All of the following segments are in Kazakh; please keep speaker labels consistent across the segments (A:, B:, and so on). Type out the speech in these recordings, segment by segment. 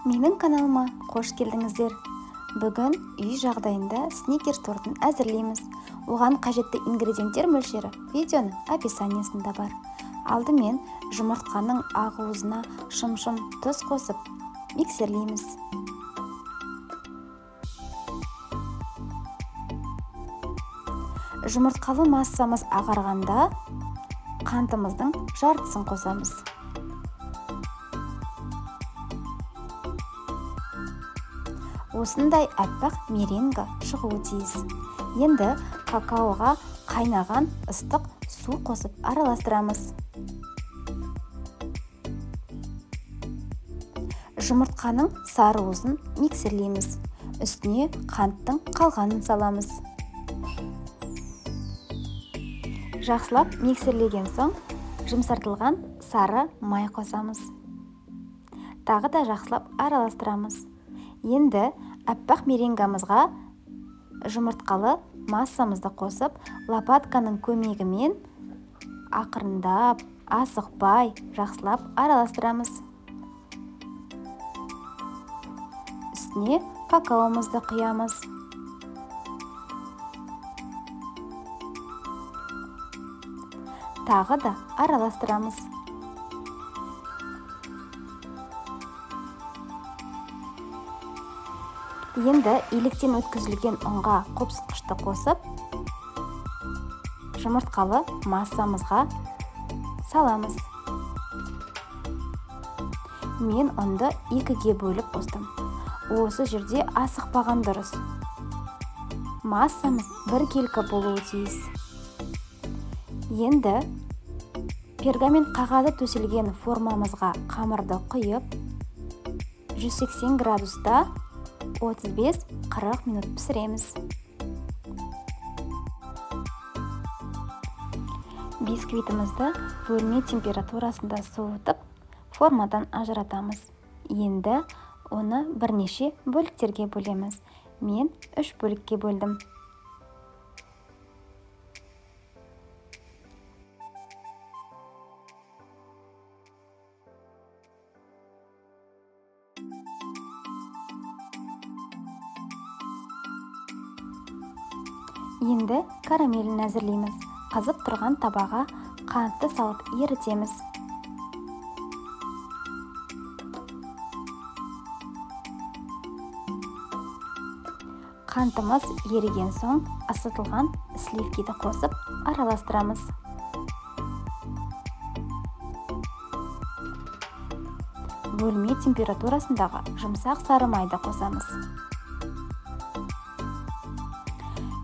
A: Менің каналыма қош келдіңіздер. Бүгін үй жағдайында сникерс тортын әзірлейміз. Оған қажетті ингредиенттер мөлшері видеоның описаниясында бар. Алдымен жұмыртқаның ақуызына шымшым тұз қосып миксерлейміз. Жұмыртқалы массамыз ағарғанда қантымыздың жартысын қосамыз. Осындай аппақ меренга шығуы тиіс. Енді какаоға қайнаған ыстық су қосып араластырамыз. Жұмыртқаның сары уызын миксерлейміз. Үстіне қанттың қалғанын саламыз. Жақсылап миксерлеген соң жұмсартылған сары май қосамыз. Тағы да жақсылап араластырамыз. Енді аппақ меренгамызға жұмыртқалы массамызды қосып, лопатканың көмегімен ақырындап, асықпай жақсылап араластырамыз. Үстіне какаомызды құямыз. Тағы да араластырамыз. Енді електен өткізілген ұнға қопсытқышты қосып, жұмыртқалы массамызға саламыз. Мен ұнды 2-ге бөліп қостым. Осы жерде асықпаған дұрыс. Массамыз біркелкі болуы тиіс. Енді пергамент қағазы төселген формамызға қамырды құйып, 180 градуста 35-40 минут пісіреміз. Бисквитімізді бөлме температурасында суытып, формадан ажыратамыз. Енді оны бірнеше бөліктерге бөлеміз. Мен 3 бөлікке бөлдім. Енді карамелін әзірлейміз. Қызып тұрған табаға қантты салып ерітеміз. Қантымыз еріген соң ысытылған сливкиді қосып араластырамыз. Бөлме температурасындағы жұмсақ сары майды қосамыз.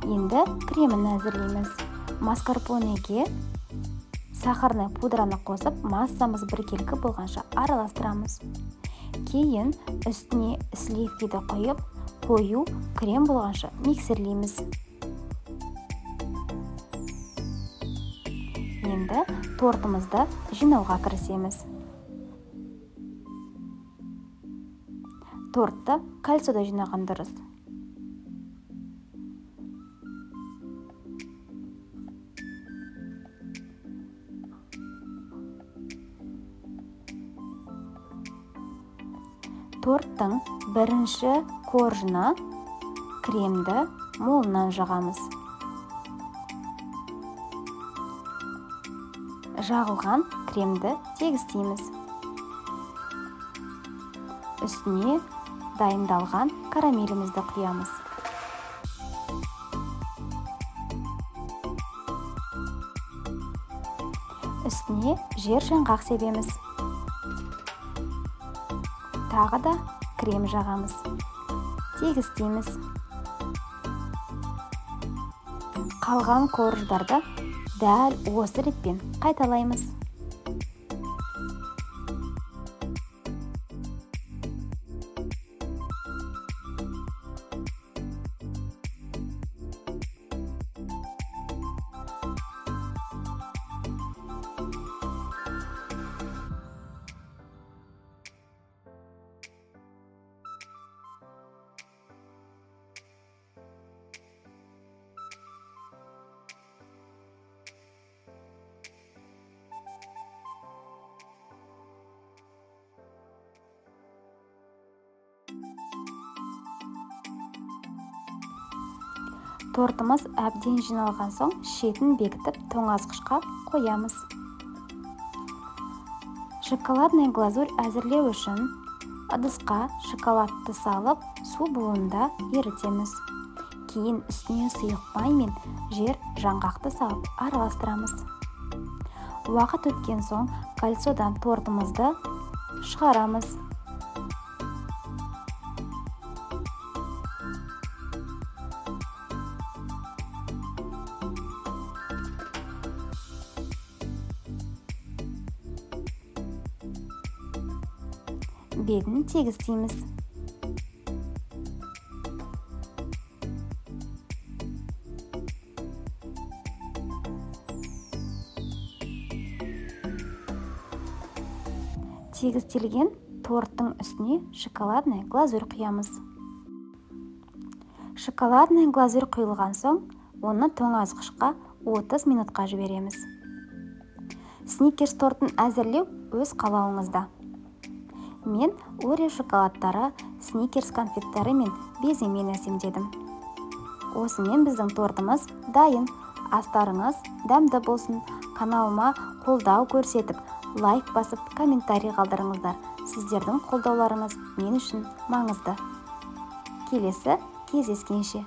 A: Енді кремін әзірлейміз. Маскарпонеге сахарный пудраны қосып, массамыз біркелкі болғанша араластырамыз. Кейін үстіне сливкиді құйып, қою крем болғанша миксерлейміз. Енді тортымызды жинауға кірісеміз. Тортты кольцода жинаған дұрыс. Торттың бірінші коржына кремді молынан жағамыз. Жағылған кремді тегістейміз. Үстіне дайындалған карамелімізді құямыз. Үстіне жер жаңғақ себеміз. Тағы да крем жағамыз. Тегістейміз. Қалған корждарды дәл осы ретпен қайталаймыз. Тортымыз әбден жиналған соң, шетін бекітіп, тоңазытқышқа қоямыз. Шоколадный глазурь әзірлеу үшін ыдысқа шоколадты салып, су буында ерітеміз. Кейін үстіне сұйық май мен жер жаңғақты салып, араластырамыз. Уақыт өткен соң кольцодан тортымызды шығарамыз. Бетін тегістейміз. Тегістелген торттың үстіне шоколадный глазурь құямыз. Шоколадный глазурь құйылған соң, оны тоңазытқышқа 30 минутқа жібереміз. Сникерс тортын әзірлеу өз қалауыңызда. Мен Орео шоколадтары, Сникерс конфеттері мен беземен әсемдедім. Осымен біздің тортымыз дайын. Астарыңыз дәмді болсын! Каналыма қолдау көрсетіп, лайк басып, комментарий қалдырыңыздар. Сіздердің қолдауларыңыз мен үшін маңызды. Келесі кездескенше!